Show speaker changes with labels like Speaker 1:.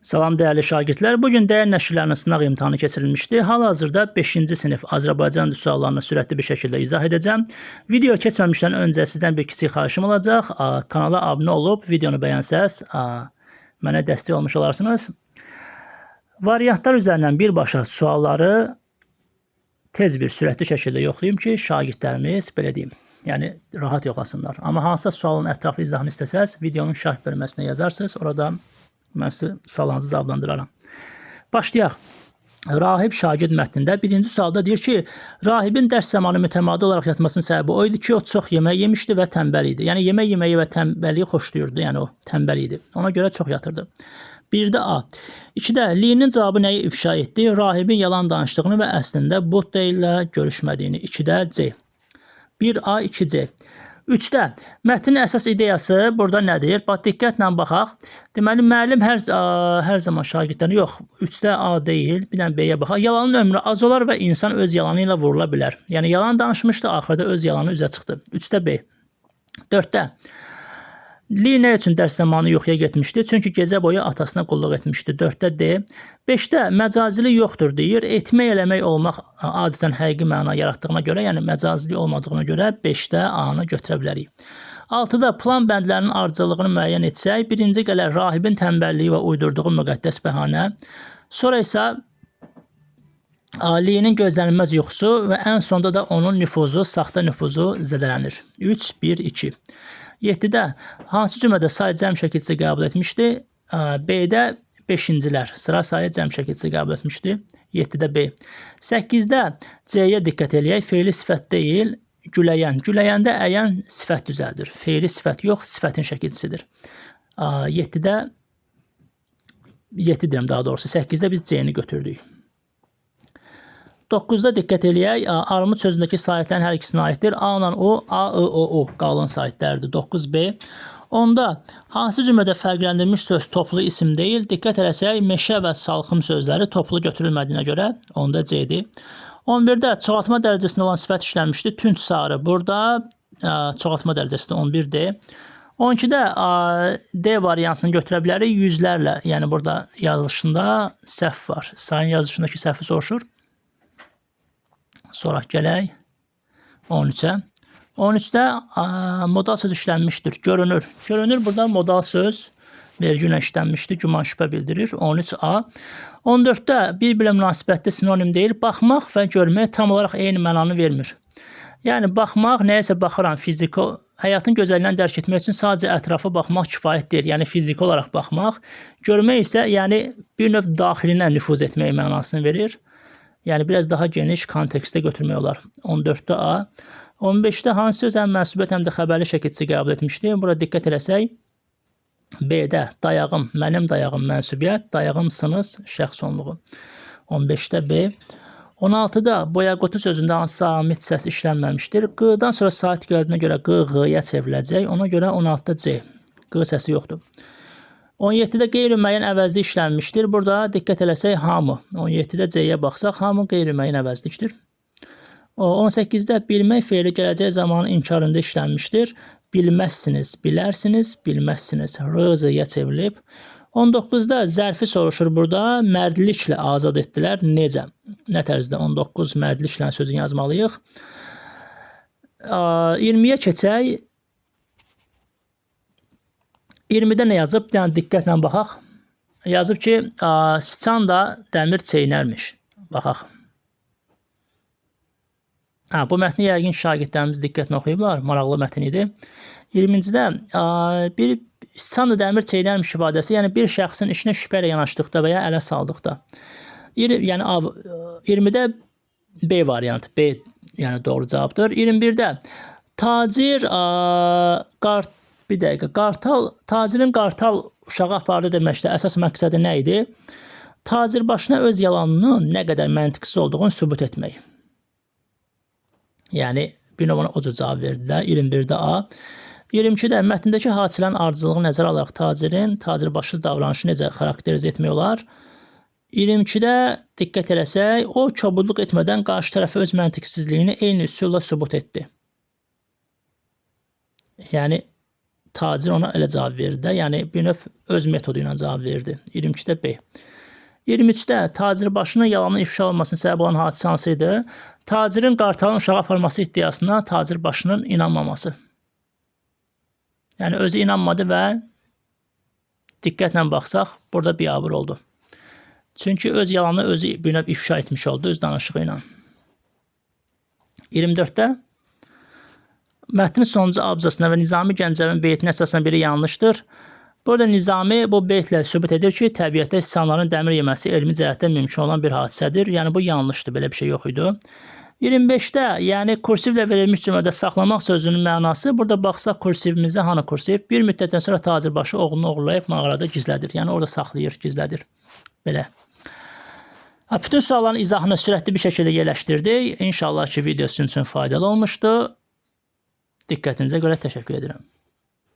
Speaker 1: Salam dəyərli şagirdlər. Bu gün dəyər nəşrlərinin sınaq imtahanı keçirilmişdi. Hal-hazırda 5-ci sinif Azərbaycan dili suallarını sürətli bir şəkildə izah edəcəm. Video keçməmişdən öncə sizdən bir kiçik xahişim olacaq. Kanala abunə olub videonu bəyənsəz, mənə dəstək olmuş olarsınız. Variantlar üzərindən birbaşa sualları tez bir sürətli şəkildə yoxlayım ki, şagirdlərimiz belə deyim, yəni rahat yoxlasınlar. Amma hansısa sualın ətraflı izahını istəsəz, videonun şərh bölməsinə yazarsınız. Orada mən sizə suallarınızı cavablandıraram. Başlayaq. Rahib şagird mətnində birinci sualda deyir ki, rahibin dərs zamanı mütəmadi olaraq yatmasının səbəbi o idi ki, o çox yemək yemişdi və tənbəl idi. Yəni yemək yeməyi və tənbəlliyi xoşlayırdı, yəni o tənbəl idi. Ona görə çox yatırdı. 1-də A. 2-də Linin cavabı nəyi ifşa etdi? Rahibin yalan danışdığını və əslində Budda ilə görüşmədiyini. 2-də C. 1A, 2C. 3-də mətnin əsas ideyası burada nədir? Bax diqqətlə baxaq. Deməli müəllim hər zaman şagirdlərinə yox, 3-də A deyil, bir dənə B-yə baxaq. Yalanın ömrü az olar və insan öz yalanı ilə vurula bilər. Yəni yalan danışmışdı, axırda öz yalanı üzə çıxdı. 3-də B. 4-də Li nə üçün dərs zamanı yuxuya getmişdi? Çünki gecə boyu atasına qulluq etmişdi. 4-də D. 5-də məcazilik yoxdur deyir. Etmək, eləmək olmaq adətən həqiqi məna yaratdığına görə, yəni məcazilik olmadığına görə 5-də A-nı götürə bilərik. 6-da plan bəndlərinin ardıcıllığını müəyyən etsək, birinci gələr rahibin tənbəlliyi və uydurduğu müqəddəs bəhanə. Sonra isə Linin gözlənilməz yuxusu və ən sonda da onun nüfuzu, saxta nüfuzu zədələnir. 3, 1, 2. 7-də hansı cümlədə say cəm şəkilçisi qəbul etmişdi? B-də 5-cilər sıra sayı cəm şəkilçisi qəbul etmişdi. 7-də B. 8-də C-yə diqqət eləyək. Feili sifət deyil, güləyən. Güləyəndə əyən sifət düzəldir. Feili sifət yox, sifətin şəkilçisidir. 7-də 7 deyirəm daha doğrusu. 8-də biz C-ni götürdük. 9-da diqqət eləyək. Armud sözündəki saitlərin hər ikisinə aiddir. A ilə O, A, I, O, U qalın saitlərdir. 9B. Onda hansı cümlədə fərqləndirilmiş söz toplu isim deyil? Diqqət eləsək, meşə və salxım sözləri toplu götürülmədiyinə görə onda C-dir. 11-də çoxaltma dərəcəsində olan sifət işlənmişdi. Tünd sarı. Burada çoxaltma dərəcəsində 11D. 12-də D variantını götürə bilərik yüzlərlə. Yəni burada yazılışında səhv var. Sayın yazılışındakı səhvi soruşur. Sonra gələk 13-ə. 13-də modal söz işlənmişdir. Görünür. Görünür burada modal söz vergü ilə işlənmişdir. Güman şübhə bildirir. 13A. 14-də bir-birinə münasibətli sinonim deyil. Baxmaq və görmək tam olaraq eyni mənanı vermir. Yəni baxmaq, nəyəsə baxıram, fiziki həyatın gözəlliyini dərk etmək üçün sadəcə ətrafa baxmaq kifayət deyil. Yəni fiziki olaraq baxmaq. Görmək isə yəni bir növ daxilinə nüfuz etmək mənasını verir. Yəni biraz daha geniş kontekstdə götürmək olar. 14-də A. 15-də hansı söz həm mənsubiyyət, həm də xəbərli şəkilçisi qəbul etmişdi? Bura diqqət eləsək, B-də dayağım, mənim dayağım mənsubiyyət, dayağımsınız şəxs onluğu. 15-də B. 16-da boyaqotu sözündə hansısa amit səs işlənməmişdir. Q-dan sonra sait gəldiyinə görə Q, Ğ-ya çevriləcək. Ona görə 16-da C. Q səsi yoxdur. 17-də qeyri-müəyyən əvəzli işlənmişdir. Burada diqqət eləsək hamı. 17-də C-yə baxsaq hamı qeyri-müəyyən əvəzlikdir. 18-də bilmək feili gələcək zamanın inkarında işlənmişdir. Bilməzsiniz, bilərsiniz, bilməzsiniz. R, Z-yə çevrilib. 19-da zərfi soruşur burada. Mərdliklə azad etdilər. Necə? Nə tərzdə? 19 mərdliklə sözünü yazmalıyıq. 20-yə keçək. 20-də nə yazıb? Yəni diqqətlə baxaq. Yazıb ki, sıçan da dəmir çeynərmiş. Baxaq. Hə, bu mətni yəqin şagirdlərimiz diqqətlə oxuyublar. Maraqlı mətn idi. 20-cidə bir sıçan da dəmir çeynərmiş ifadəsi, yəni bir şəxsin işinə şübhə ilə yanaşdıqda və ya ələ saldıqda. Yəni 20-də B variantı, B yəni doğru cavabdır. 21-də tacir qart bir dəqiqə. Qartal, tacirin qartal uşağı apardı deməkdə əsas məqsədi nə idi? Tacir başına öz yalanının nə qədər məntiqsiz olduğunu sübut etmək. Yəni, bir növ ona o cür cavab verdilər. 21-də A. 22-də mətndəki hadisələrin ardıcıllığını nəzərə alaraq tacirin tacirbaşlı davranışı necə xarakterizə etmək olar? 22-də diqqət eləsək, o kobudluq etmədən qarşı tərəfə öz məntiqsizliyini eyni üsulla sübut etdi. Yəni, Tacir ona elə cavab verdi də. Yəni bir növ öz metodu ilə cavab verdi. 22-də B. 23-də tacir başının yalanın ifşa olmasına səbəb olan hadisə hansı idi? Tacirin qartalın uşağı aparması iddiasına tacir başının inanmaması. Yəni özü inanmadı və diqqətlə baxsaq, burada biabır oldu. Çünki öz yalanı özü bir növ ifşa etmiş oldu öz danışığı ilə. 24-də mətnin sonuncu abzasına və Nizami Gəncəvinin beytinə əsasən biri yanlışdır. Burada Nizami bu beytlə sübut edir ki, təbiətdə siçanların dəmir yeməsi elmi cəhətdən mümkün olan bir hadisədir. Yəni bu yanlışdır, belə bir şey yox idi. 25-də, yəni kursivlə verilmiş cümlədə saxlamaq sözünün mənası, burada baxsaq kursivimizə, hanı kursiv? Bir müddətdən sonra tacirbaşı oğlunu oğurlayıb mağarada gizlədir. Yəni orada saxlayır, gizlədir. Belə. Bütün sualların izahını sürətli bir şəkildə yerləşdirdik. İnşallah ki, video sizin üçün faydalı olmuşdu. Diqqətinizə görə təşəkkür edirəm.